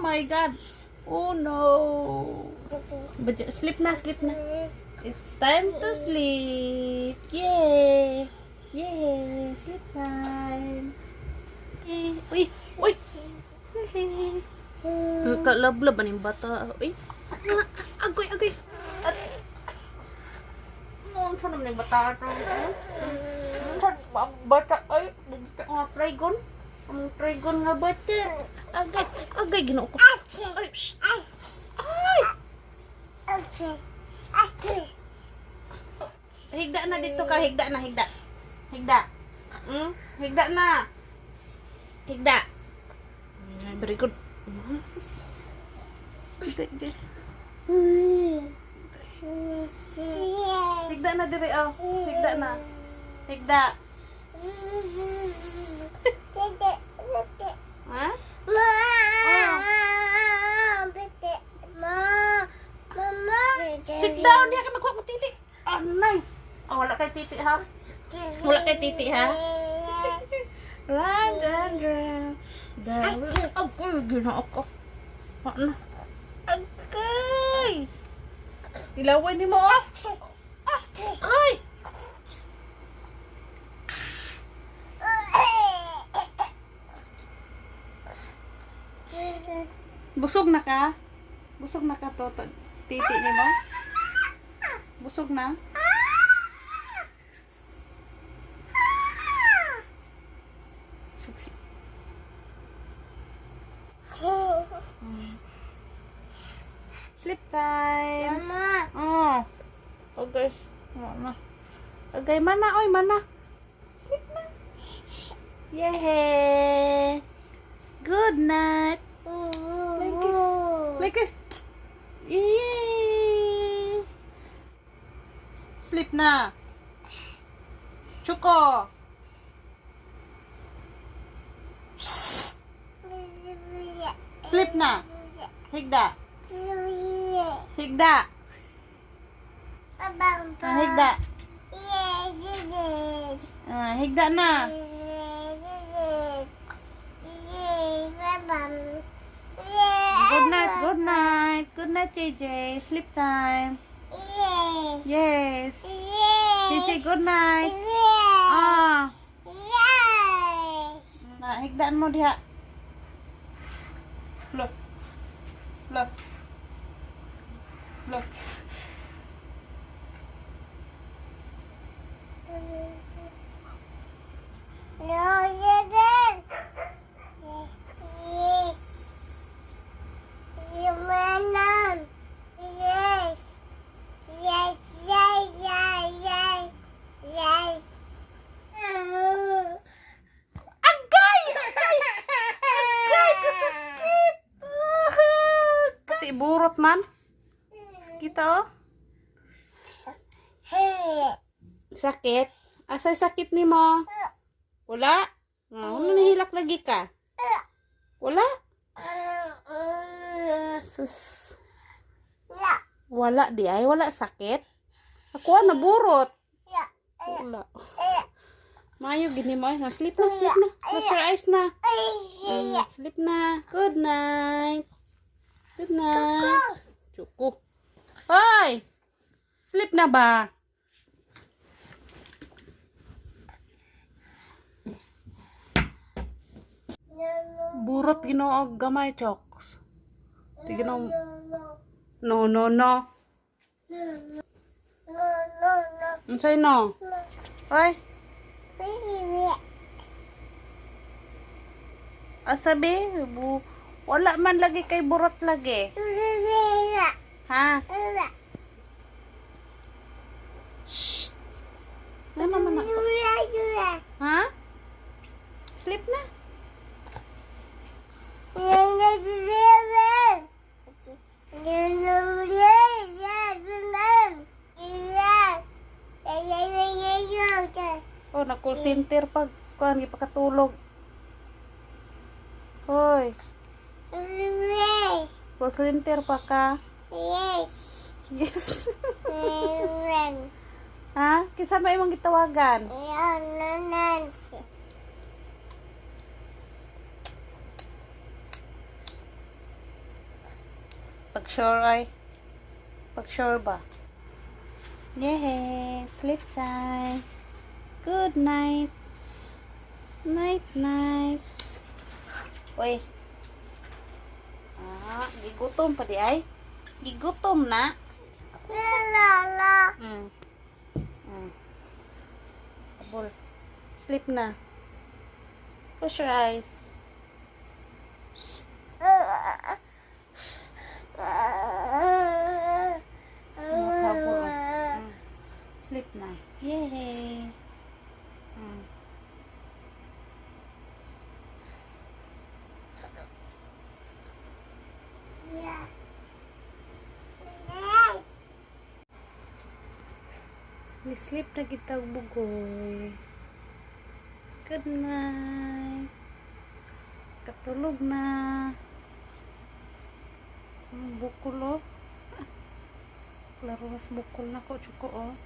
my God. Oh no. But sleep na, sleep na. It's time to sleep. Yay! Yay! Sleep time. Eh, uy! Uy! Kalablab yung bata. Uy! Ah, agoy, agoy! Ano sa naman yung bata? Ano bata? Ay, nga trigon. Ang trigon nga bata. Agay, agay, Ginoo ko. Ay, shh. Ay! Higda na dito ka, higda na, higda. Higda. Higda na. Higda. Ay, very good. Sus. Higda, higda. Higda na dire oh. Higda na. Higda. Ha? Oh. Sit down, diha ka magkuha ko titi. Anay. Oh, wala kay titi ha. Wala kay titi ha. Round and round. The Agoy, Ginoo ko. Ano? Agay! Ilaway ni mo oh. Ah, ay! Busog na ka? Busog na ka to, to titi ni mo? Busog na? Suksi. Sleep time. Mama. Oh. Okay. Mana. Okay, mana oy, mana. Sleep na. Yay! Good night. Like kiss. Like kiss. Yay! Sleep na. Choco. Psst. Sleep na. Higda. Higda. Ah, higda. Ah, higda na. Good night, good night. Good night, JJ. Sleep time. Yes. JJ, good night. Ah. Na, higdaan mo diha. Look. Look. Look. No, you didn't. Yes. You man. Yes. Yes. Agay! Agay! Agay! Kasakit! Pati burot man. Kita oh. Sakit? Asay sakit ni mo? Wala? Ah, ano nahilak lagi ka? Wala? Sus. Wala di ay, wala sakit. Ako na burot. Wala. Mayo gini mo ay, na sleep na, sleep na. Close your eyes na. Sleep na. Good night. Good night. Chuko. Hoy! Sleep na ba? Burot Ginoo gamay, chokes. Tignan. No, no, no. Unsay no? Hoy, asabi, bu wala man lagi kay burot lagi. Ha? Shh. Ano man ako? Ha? Sleep na. Oh, na call center pag kuan gipakatulog. Hoy, call center pa ka. Yes. Yes. Ha? Kinsa ba imong gitawagan? Pag sure ay. Pag sure ba? Yeah, sleep time. Good night. Night, night. Uy. Ah, gigutom pa diay. Gigutom na. La la la. Abol. Sleep na. Close your eyes. Habol. Sleep na. Yay. Yeah. Ni-sleep na kita bugoy. Good night. Katulog na. Ang bukol oh. Klaro mas bukol na ko, chuko oh.